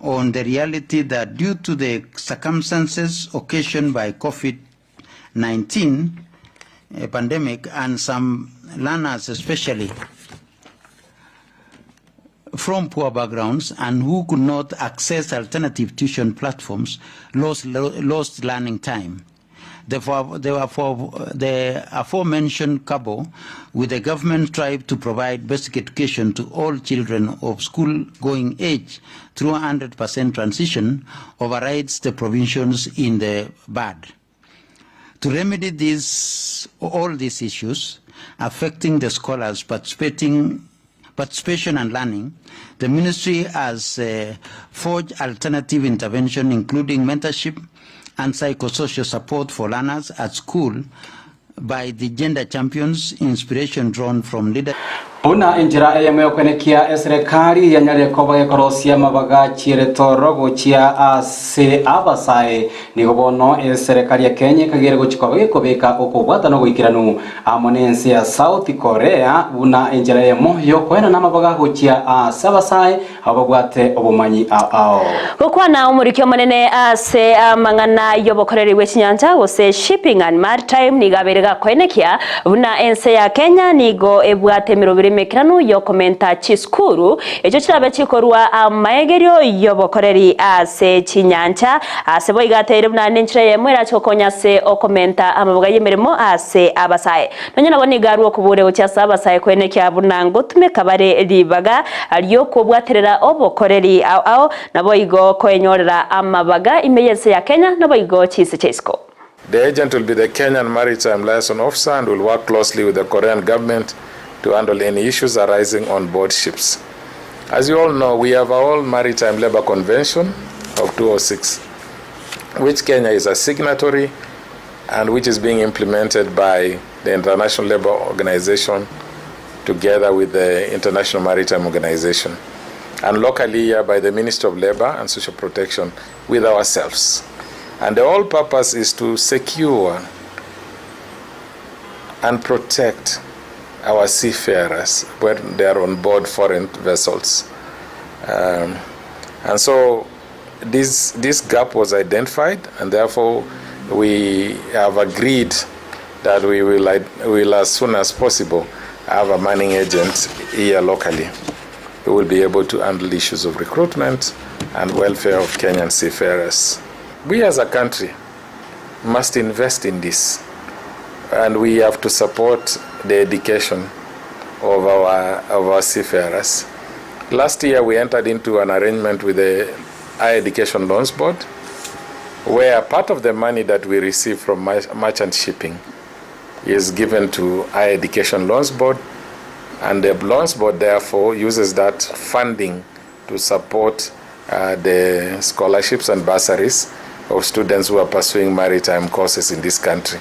on the reality that due to the circumstances occasioned by COVID-19 pandemic and some learners especially from poor backgrounds and who could not access alternative tuition platforms lost, lost learning time. Therefore, the aforementioned couple with the government tried to provide basic education to all children of school-going age through 100% transition overrides the provisions in the BAD. To remedy this, all these issues affecting the scholars participating participation and learning, the ministry has forged alternative intervention including mentorship and psychosocial support for learners at school by the gender champions, inspiration drawn from leader. Buna enchera eyemo yokwenekia eserekari yanyarire koba gekorosia mabaga chieretoro gochia ase abasae nigo bono eserekari ya Kenya ekagere gochi koba gekobeka okobwata na ogoikeranu amo na ense ya South Korea buna enchera eyemo yokoena na amabaga gochia ase abasae abo babwate obomanyi ao ao. Gokwana omorikio omonene ase amang'ana y'obokoreri bwe chinyancha gose shipping and maritime nigo abere gakoenekia buna ense ya Kenya nigo ebwate emeroberi emekiranu yokomenta chisukuru echo chirabe chikorwa amaegerio y'obokoreri ase chinyancha ase boigo ateire buna nenchera eyemo erache gokonya ase okomenta amaboga y'emeremo ase abasae. Nonya nabo nigo arwa okobure gochia ase abasae koenekia buna ngotumeka bare ribaga riokobwaterera obokoreri ao ao nabo igo koenyorera amabaga ime y'ense ya Kenya nabo igo chinse chia isiko. The agent will be the Kenyan Maritime Liaison Officer and will work closely with the Korean government to handle any issues arising on board ships. As you all know, we have our own Maritime Labour Convention of 2006, which Kenya is a signatory and which is being implemented by the International Labour Organization together with the International Maritime Organization, and locally here by the Ministry of Labour and Social Protection with ourselves. And the whole purpose is to secure and protect our seafarers when they are on board foreign vessels. And so this gap was identified, and therefore we have agreed that we will as soon as possible have a manning agent here locally who will be able to handle issues of recruitment and welfare of Kenyan seafarers. We as a country must invest in this, and we have to support the education of our seafarers. Last year we entered into an arrangement with the Higher Education Loans Board, where part of the money that we receive from merchant shipping is given to Higher Education Loans Board, and the Loans Board therefore uses that funding to support the scholarships and bursaries of students who are pursuing maritime courses in this country.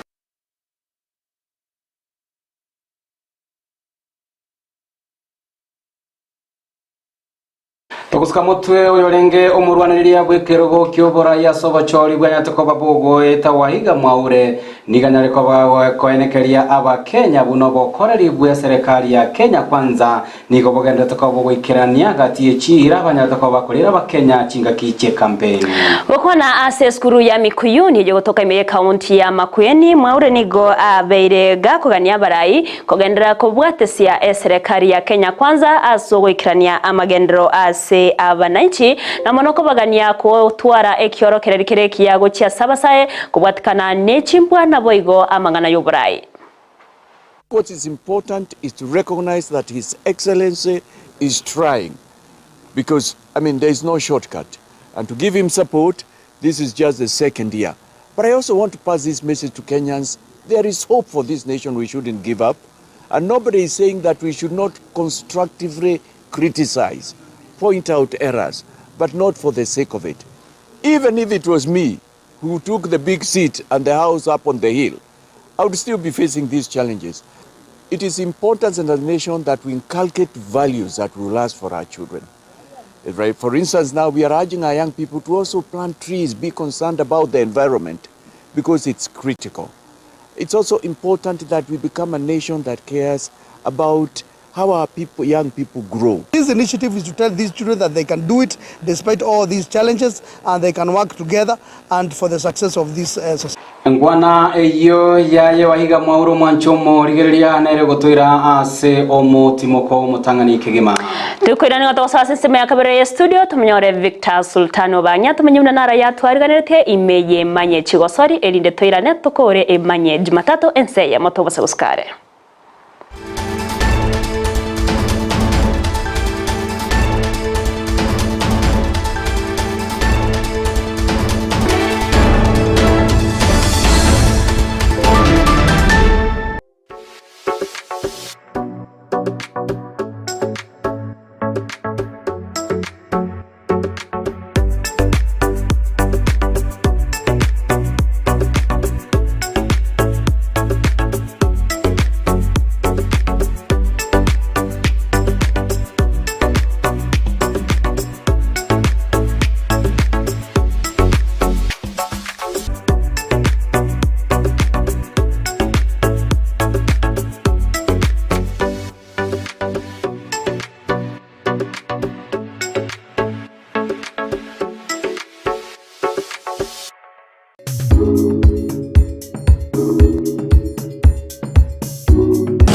Togusuka mutwe oyorenge omurwaniriria bw'ekerogo ki'oborai ase obochori bwanyate koba bogoeta Waiga Mwaure niganyare koba koenekeria abakenya buno obokoreri bwa serikali ya Kenya Kwanza nigo bogendete koba bogoikerania gati y'echira banyarete koba bakorera abakenya chingaki chie campaign. Gokwana ase esukuru ya Mikuyuni eyogotoka ime county ya Makueni Mwaure nigo abeire gakogania abarai kogendera kobwatesia eserikali ya Kenya Kwanza ase ogoikerania amagendero ase abananchi na mono kobagania kotwara ekiorokereri kere kiago chia sabasae kobwatikana nechimbwa naboigo amang'ana y'oborai. What is important is to recognize that His Excellency is trying, because, I mean, there is no shortcut. And to give him support, this is just the second year. But I also want to pass this message to Kenyans. There is hope for this nation. We shouldn't give up. And nobody is saying that we should not constructively criticize, point out errors, but not for the sake of it. Even if it was me who took the big seat and the house up on the hill, I would still be facing these challenges. It is important as a nation that we inculcate values that will last for our children. Right? For instance, now we are urging our young people to also plant trees, be concerned about the environment, because it's critical. It's also important that we become a nation that cares about how our people, young people grow. This initiative is to tell these children that they can do it despite all these challenges and they can work together and for the success of this uh, society. Enkwana eyio yaye waiga mwaura omwancho omorigereria nere gotoira ase omotimoko omotang'ani kegima. Tokoirana nigo togosoa ase ensemo ya kabere ye studio tomonyore Victor Sultan Obang'ia tomenye buna naro yatwariganeretie ime y'emanye chigosori erinde toirane tokore emanye Jumatatu ense eyemo tobose gosika are.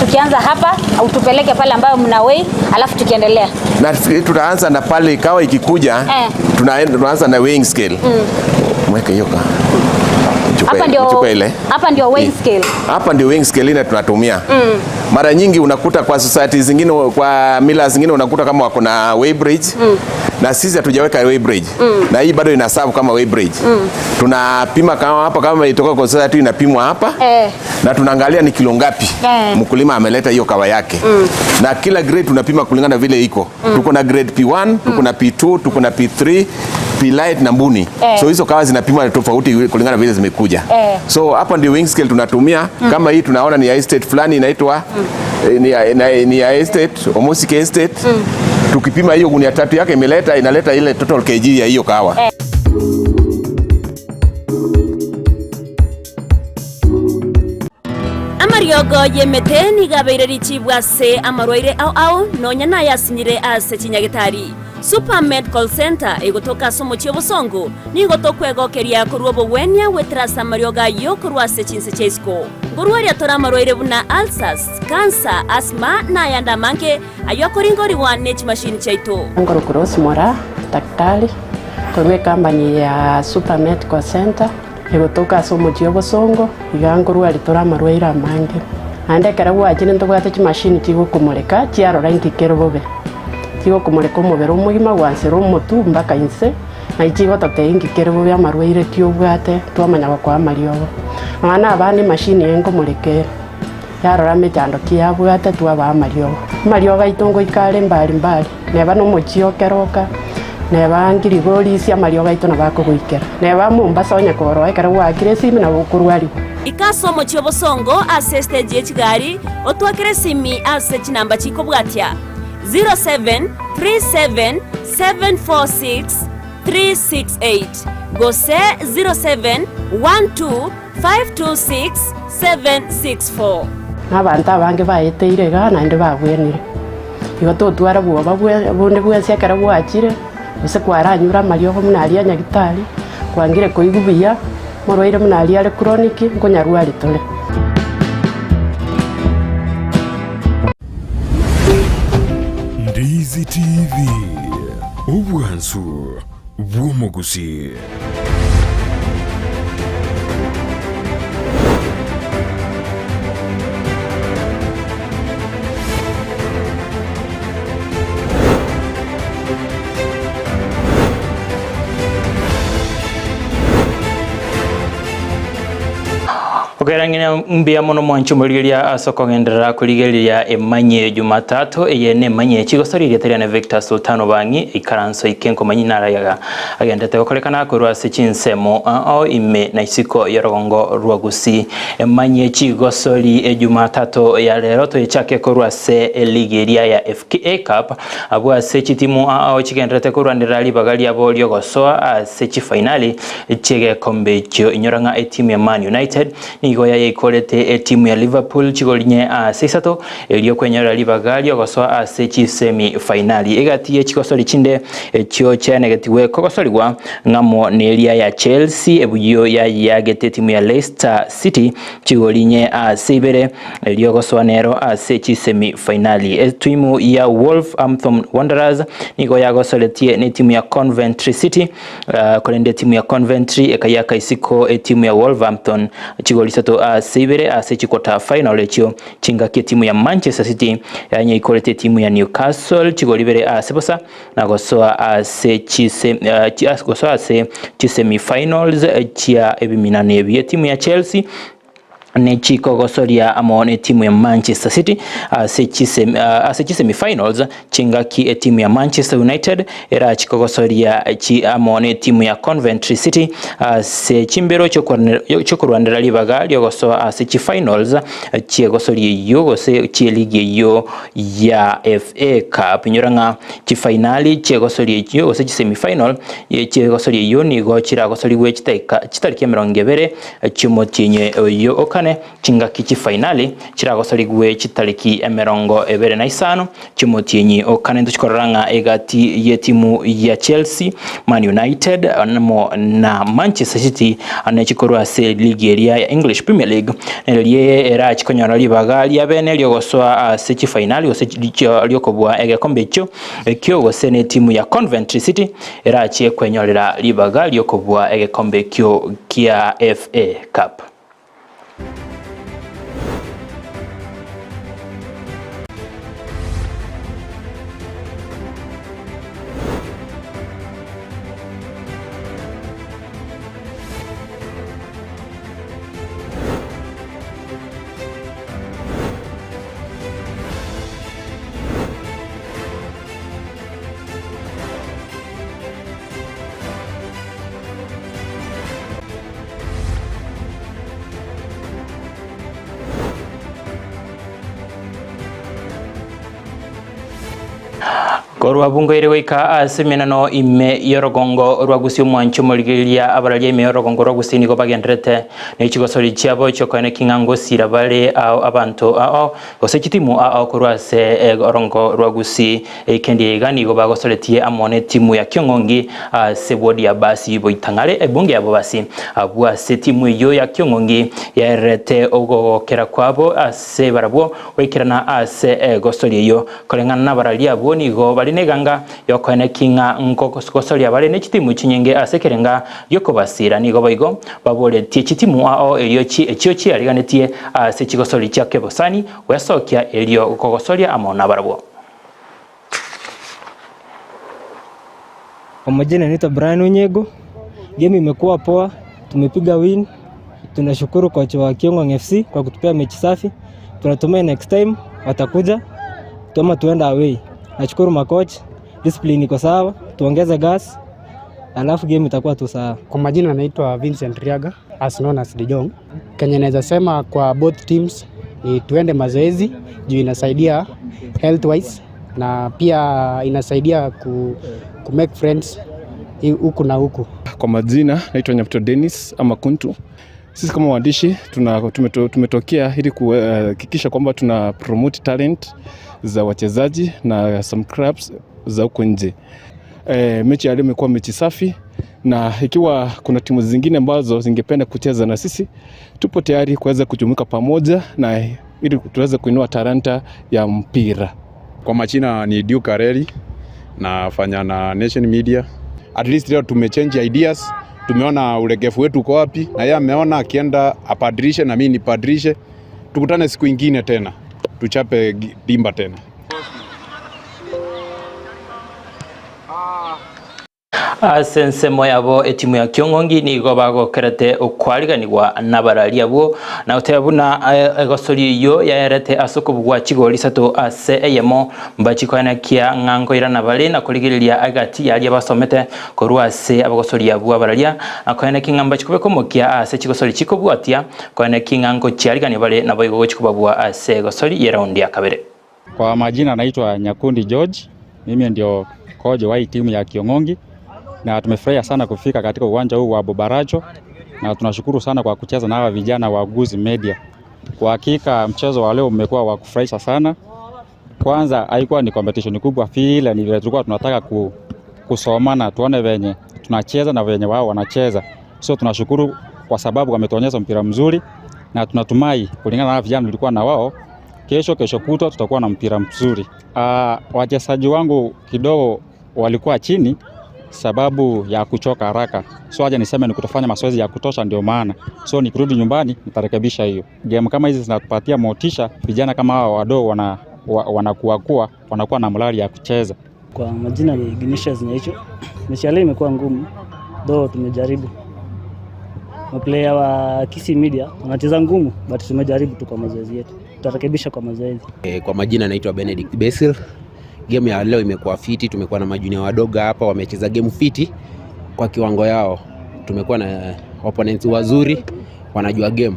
Tukianza hapa au tupeleke pale ambayo mna weigh, alafu tukiendelea na tutaanza na pale ikawa ikikuja Eh. tunaenda tunaanza na weighing scale mweke hiyo ka Chukua Hapa ile, ndio chukua ile hapa ndio weighing scale. hapa ndio weighing scale ile tunatumia Mm. mara nyingi unakuta kwa society zingine kwa mila zingine unakuta kama wako na weighbridge na sisi hatujaweka weighbridge na hii bado ina serve kama weighbridge tunapima kama hapa kama itoka kwa society inapimwa hapa Eh. na tunaangalia ni kilo ngapi Eh. mkulima ameleta hiyo kawa yake na kila grade tunapima kulingana vile iko tuko na grade P1 tuko na P2 tuko na P3 P light na mbuni Eh. so hizo kawa zinapimwa tofauti kulingana vile zimekuja Eh. so hapa ndio weighing scale tunatumia kama hii tunaona ni ya estate fulani inaitwa eh, ni ya, ni ya estate Omosike estate tukipima hiyo gunia tatu yake imeleta inaleta ile total kg ya hiyo kawa Eh. Amariogo y'emete nigo abeire richibu ase amarwaire ao ao, nonya nayasinyire ase chinyagitari. Super Medical Centre egotoka ase omochie obosongo, nigo tokwegokeria korwa obogwenia goetera ase amariogo ayio korwa ase chinse chia isiko. Nkorwaria tore amarwaire buna ulcers, cancer, asthma na ayande amange ayio akoringorigwa ne chimashini chiaito. Ngorokwa Rose Moraa, daktari korwa ecompany ya Super Medical Centre egotoka ase omochie obosongo, iga nkorwaria tore amarwaire amange. Naende ekero gwachire ntobwate chimashini chigokomoreka chiarora inki kere bobe. Chigokomoreka omobere omogima gwansera omotwe mpaka inse, naye chigototebia inki kere bobe amarwaire ki obwate twamanya gokoa amariogo. Nonya na abana emashini eye nkomoreka ere, yarora emechando ki yabwate twabaa amariogo. Amariogo aito ngoika are mbari mbari, neba na omochie o Keroka, neba Ngirigo-Orisia amariogo aito nabo akogoikera. Neba Mombasa onye koroa ekero gwaakire esimi nabo okorwarigwa. Ika ase omochie obosongo ase estage ye chigari, otwakere esimi ase chinamba chikobwatia, 0737746368 gose 0712526764. Na abanto abange baeteire igaa naende babwenire. Igo totwara bwoba bonde bwensi ekero gwachire, gose kwaranyure amariogo buna aria a nyagitari, kwangire koigwa buya, morwaire buna aria are chronic, nkonyarwari tore. Ndizi TV, obwansu bw'omogusii. Okerang'ina mbuya mono mwanche omorigereria ase okogenderera korigereria emanyie Jumatatu eye nemanyie chigosori erieta riane Victor Sultan Obang'i ikaranso ike nkomanyi narayaga agendete gokorekana korwa ase chinsemo ao ime na isiko y'orogongo rwa Gusii emanyie chigosori Ejumatatu ya rero toyechake korwa ase eligi eria ya FA Cup abwo ase chitimu ao chigenderete korwanera ribaga riabo riogosoa ase chifainali chi'egekombe ekio. Inyora ng'a etimu ya Man United nigo nigo yayeikorete etimu ya Liverpool chigori inye ase isato erio kwenyorera ribaga riogosoa ase chisemi fainali. Egati ye chigosori chinde echio chiaenegetigwe kogosorigwa ng'amo neria ya Chelsea ebuyio yayiagete etimu ya Leicester City chigori inye ase ibere erio gosoa nero ase chisemi fainali. Etimu ya Wolverhampton Wanderers nigo yagosoretie netimu ya Coventry City Korende etimu ya Coventry ekayaka isiko etimu ya Wolverhampton chigoli isato ase ibere ase chiquarter final echio. Chingaki etimu ya Manchester City yanyeikorete etimu ya Newcastle chigoli ibere ase bosa na gosoa ase chise gosoa ase chisemi finals chia ebiminano ebi. Etimu ya Chelsea nechikogosoria amo netimu ya Manchester City ase chisemi ase chisemi-finals chingaki etimu ya Manchester United erachikogosoria chi amo netimu ya Conventry City ase chimbero chiokorwanera ribaga riogosoa ase chifinals chiegosoria eyio gose chieligi eyio ya FA Cup. Inyora ng'a chifainali chiegosoria echio gose chisemi-final chiegosoria eyio nigo chiragosorigwe chidaika chitariki emerongo ebere Chi'omotienyi oyio o kane, chingaki chi'fainali chiragosorigwe chitariki 25 chi'omotienyi o kane. Ntochikorora ng'a egati y'etimu ya Chelsea, Man United amo na Manchester City nechikorwa ase ligi eria ya English Premier League neria erachi konyora ribaga ria bene riogosoa ase chifainali gose riokobua egekombe ekio ekio gose netimu ya Conventry City erachie kwenyorera ribaga ri'okobua egekombe ekio kia FA Cup. Korwa bungoire goika ase emenano ime y'orogongo rwa Gusii omwanchi omorigereria abararia ime y'orogongo rwa Gusii nigo bagendererete ne chigosori chiabo chi'okoeneki ng'a ngosira bare ao abanto ao gose chitimu ao korwa ase orongo rwa Gusii. Eikendi iga nigo bagosoretie amo netimu ya Kiong'ongi ase wodi ya Basi Boitang'are ebunge ya Bobasi. Abwo ase etimu eyio ya Kiong'ongi yaererete ogogokera kwabo ase barabwo goikerana ase egosoria eyio. Koreng'ana nabararia abwo nigo bare neganga yokoeneki ng'a ngosoria bare nechitimu chinyinge ase ekerenga gi'okobasiira. Nigo boigo baboretie chitimu ao erio echio chiariganetie ase chigosori chia kebosani gwesokia erio kogosoria amo nabarabwo. Kwa majina naitwa Brian Onyego. Game imekuwa poa, tumepiga win. Tunashukuru kocha wa Kiong'ong FC kwa kutupea mechi safi. Tunatumai next time watakuja ama tuenda away. Nashukuru makoch, discipline iko sawa, tuongeze gas alafu game itakuwa tu sawa. Kwa majina naitwa Vincent Riaga as known as Dijong. Kenye naweza sema kwa both teams ni tuende mazoezi juu inasaidia health wise na pia inasaidia ku, ku make friends huku na huku. Kwa majina naitwa Nyabuto Dennis ama Kuntu. Sisi kama waandishi tuna, tumetokea ili kuhakikisha kwamba tuna promote talent za wachezaji na some clubs za huko nje. E, mechi ya leo imekuwa mechi safi na ikiwa kuna timu zingine ambazo zingependa kucheza na sisi, tupo tayari kuweza kujumuika pamoja na ili tuweze kuinua talanta ya mpira. Kwa majina ni Duke Areli, nafanya na Nation Media. At least leo tumechange ideas, tumeona ulegevu wetu uko wapi, na yeye ameona akienda apadilishe na mimi nipadilishe. Tukutane siku ingine tena, tuchape dimba tena. Ase ensemo yabo etimu ya Kiong'ongi nigo bagokerete okwariganigwa nabarari abwo na goteba buna egosori eyio yaerete ase okobugwa chigori isato ase eyemo mbachikoenekia ng'a nkoirana bare na korigereria egati yaria basomete korwa ase abagosori abwo abararia na koenekia ng'a mbachikobeka omokia ase chigosori chikobwatia koenekia ng'a ngochiarigania bare naboigo gochi kobabua ase egosori y'eraundi ya kabere. Kwa majina naitwa Nyakundi George, mimi ndio kocha wa hii timu ya Kiong'ongi na tumefurahia sana kufika katika uwanja huu wa Bobaracho na tunashukuru sana kwa kucheza na hawa vijana wa Guzzi Media. Kwa hakika mchezo wa leo umekuwa wa kufurahisha sana. Kwanza haikuwa ni competition kubwa vile, ni vile tulikuwa tunataka ku, kusomana tuone venye tunacheza na venye wao wanacheza. So tunashukuru kwa sababu wametuonyesha mpira mzuri na tunatumai kulingana na vijana tulikuwa na wao, kesho kesho kutwa tutakuwa na mpira mzuri. Wachezaji wangu kidogo walikuwa chini sababu ya kuchoka haraka, so acha niseme ni kutofanya mazoezi ya kutosha, ndio maana. So nikirudi nyumbani nitarekebisha hiyo. Game kama hizi zinatupatia motisha, vijana kama hawa wadogo wana, wa, wanakuwa kuwa wanakuwa na morali ya kucheza. Kwa majina ni Ignatius Nyaicho. Mechi ya leo imekuwa ngumu, though tumejaribu. Maplayer wa Kisii Media wanacheza ngumu, but tumejaribu tu kwa mazoezi yetu, tutarekebisha kwa mazoezi. Kwa majina naitwa Benedict Basil. Game ya leo imekuwa fiti, tumekuwa na majunia wadogo hapa wamecheza game fiti kwa kiwango yao. Tumekuwa na opponents wazuri, wanajua game.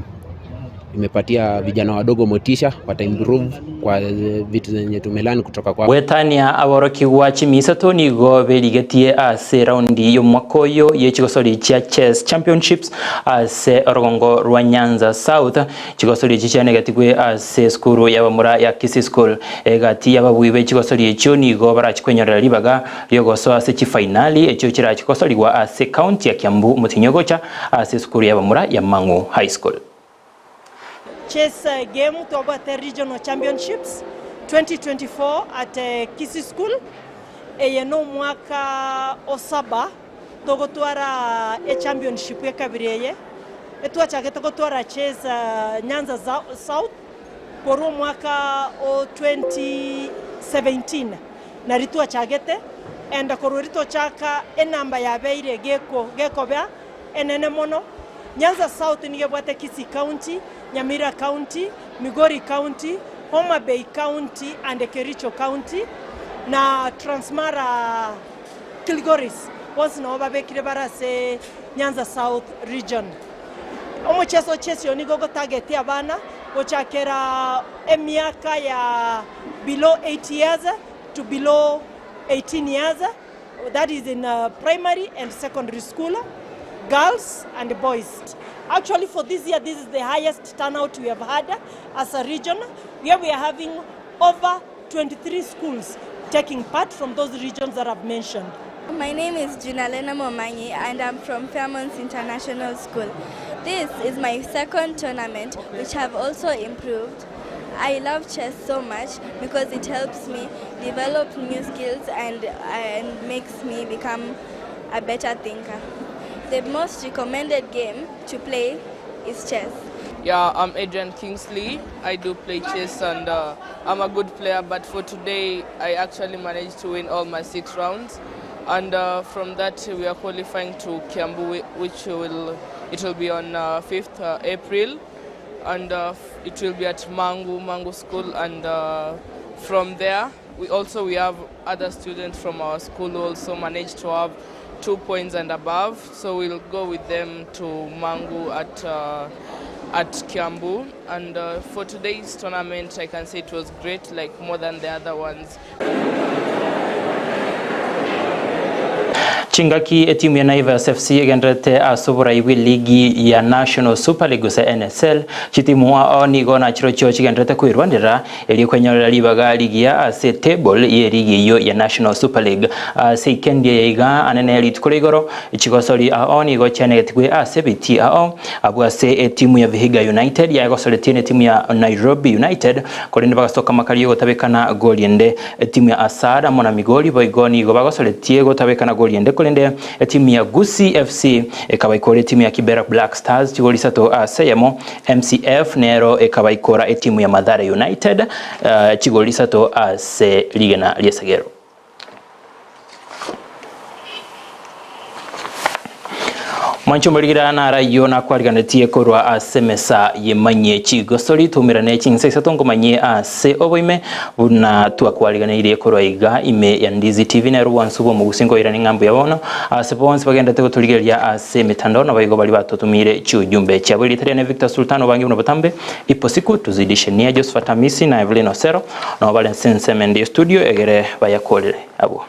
Imepatia vijana wadogo motisha, wataimprove kwa vitu zenye tumelearn kutoka kwa Gwetania aborokigwa chimisato nigo berigetie ase raundi y'omwaka oyo y'echigosori chia chess championships ase orogongo rwa Nyanza South. Chigosori echi chianegetigwe ase esukuru y'abamura ya Kisii School. Egati y'ababui be chigosori echio nigo barachikwenyorera ribaga riogosoa ase chifainali echio chirachikosorigwa ase county ya Kiambu motinyi ogocha ase esukuru y'abamura ya Mang'u High School. Chess game twabwate regional championships 2024 at Kisii School. Eye no mwaka osaba togotwara e championship ekabiri eye etwachagete gotwara chess Nyanza South korwa omwaka o 2017 nari twachagete enda korwa eri tochaka enamba yabeire geko gekobea enene mono. Nyanza South nigebwate Kisii County, Nyamira County, Migori County, Homa Bay County and Kericho County na Transmara Kilgoris bonsi nabo babekire barase Nyanza South region. Omocheso chesio nigo gotageti abana gochakera emiaka ya below 8 years to below 18 years, that is in primary and secondary school, girls and boys. Actually for this year, this is the highest turnout we have had as a region, where we are having over 23 schools taking part from those regions that I've mentioned. My name is Junalena Momanyi and I'm from Fairmont International School. This is my second tournament, which have also improved. I love chess so much because it helps me develop new skills and makes me become a better thinker. The most recommended game to play is chess. Yeah, I'm Adrian Kingsley. I do play chess and I'm a good player, but for today I actually managed to win all my 6 rounds. And from that we are qualifying to Kiambu, which will be on 5th April, and it will be at Mangu School. And from there we have other students from our school who also managed to have 2 points and above, so we'll go with them to Mangu at Kiambu. And for today's tournament, I can say it was great, more than the other ones. Chingaki etimu ya Naivas FC egenderete ase oborai bwa ligi ya National Super League gose NSL. Chitimu ao nigo nachiro chio chigenderete kwirwanera eri kwenyorera ribaga ligi ya ase table ye ligi iyo ya National Super League. Ase ikendi yaiga anene rituko rigoro chigosori ao nigo chianegetigwe ase biti ao abwo ase etimu ya Vihiga United yagosoretie ne timu ya Nairobi United korende bagasoka makari gotabekana goli ende. Etimu ya Asada mona Migori boigo nigo bagosoretie gotabekana goli ende korende timu ya Gusii FC ekabaikora timu ya Kibera Black Stars chigoli sato aseyemo. MCF nero ekabaikora etimu ya Mathare United chigoli sato ase ligena liesagero. Mwancho murigira narayo nakwariganetie korwa ase mesa yemanye chigosori tumirane chinse isato ngomanye ase oboime buna twakwariganeirie korwa iga ime ya Ndizi TV na rwansu bo mugusingo irani ngambo ya bono ase bonse bagendete goturigeria ase mitandao na baigo bari batutumire chiujumbe cha buri tari na Victor Sultano bangi buno batambe ipo siku tuzidishe nia Josephat Hamisi na Evelyn Osero na Valence Nsemendi studio egere bayakorere abo.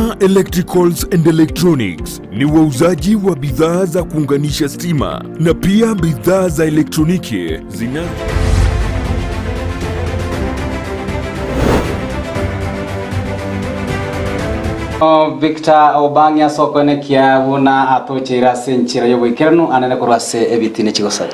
Wima Electricals and Electronics ni wauzaji wa bidhaa za kuunganisha stima na pia bidhaa za elektroniki zina Victor Obangi ase okoenekia buna atocheire ase enchera y'oboikeranu anene korwa ase ebitine chigosari.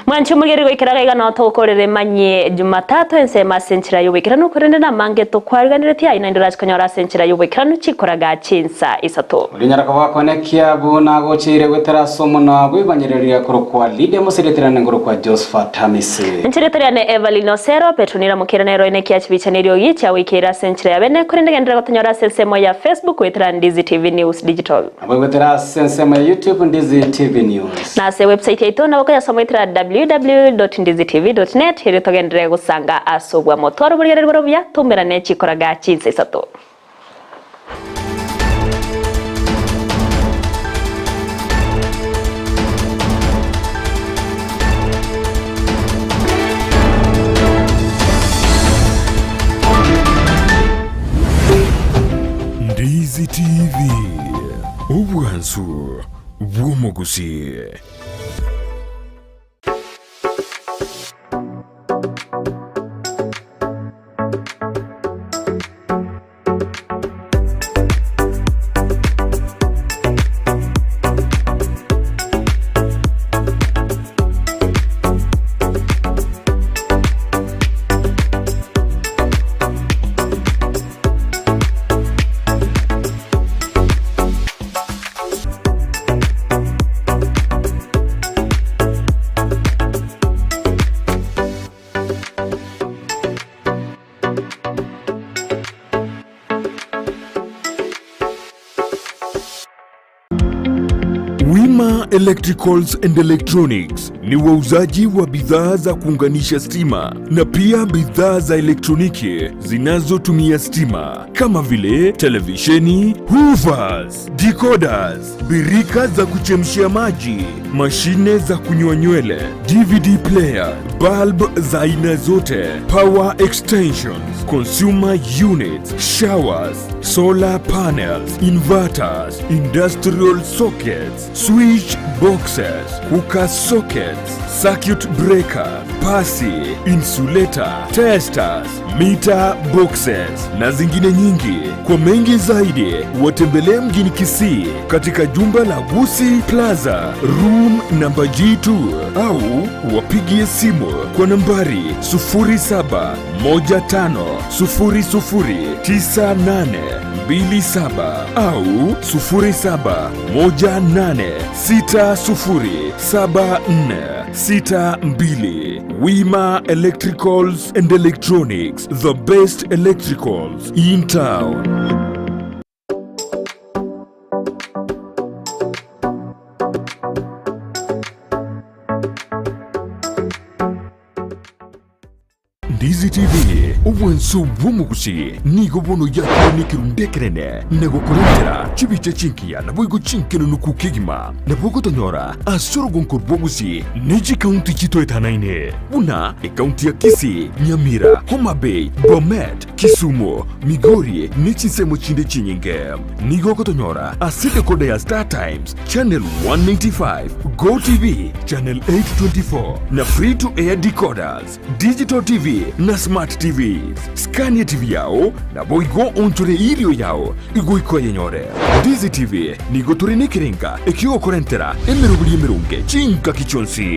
Mwanche omorigeri goikera gaiga nao togokorera emanyie Jumatatu ensemo ase enchera y'oboikeranu korende namange tokwariganeretie aye naende orache konyora ase enchera y'oboikeranu chikoraga chinsa isato. Orinyara koba koenekia buna agocheire goetera ase omonwa bw'ebanyereria korokwa Lydia Mosereterane nkorokwa Josephat Hamisi. Enchera etari ane Evelyn Osero, Petronila Mokera nero enekia chibicha neriogi chiagoikeire ase enchera ya bene korende genderera gotonyora ase ensemo ya Facebook goetera Ndizi TV News Digital. Nabo goetera ase ensemo ya YouTube Ndizi TV News. Na ase website yaito nabo koyasoma goetera www.ndizitv.net erio togenderere gosanga ase obwamo. Twara oborigereria bore obuya, toumerane chikoraga chinsa isato. Ndizi TV, obwansu bw'omogusii. Wima Electricals and Electronics ni wauzaji wa bidhaa za kuunganisha stima na pia bidhaa za elektroniki zinazotumia stima kama vile televisheni, hoovers, decoders, birika za kuchemshia maji, mashine za kunyoa nywele, DVD player, bulb za aina zote, power extensions, consumer units, showers, solar panels, inverters, industrial sockets, switch boxes, cooker sockets, circuit breaker, pasi, insulator, testers, meter boxes na zingine nyingi. Kwa mengi zaidi, watembelee mjini Kisii katika jumba la Gusii Plaza, room namba G2 au wapigie simu kwa nambari 0715009827 au 0718607462. Wima Electricals and Electronics, the best electricals in town. Ndizi TV, obwanso bw'omogusi nigo bono yakire nekerundu ekenene na gokorentera chibicha chinkiya naboigo chinkenenuku kegima. Nabo ogotonyora ase orogonko rw'obogusi ne chikaunti chitoetanaine buna ekaunti ya Kisii, Nyamira, Homa Bay, Bomet, Kisumu, Migori ne chinsemo chinde chinyinge. Nigo ogotonyora ase decoder ya Star Times, Channel 195, Go TV, Channel 824 na Free to Air decoders, Digital TV na Smart TVs. Scania TV yao naboigo onchore irio yao igoika oyenyore. Ndizi TV nigo tore nekerenga ekiogokorentera emeroberi emeronge chingaki chionsi.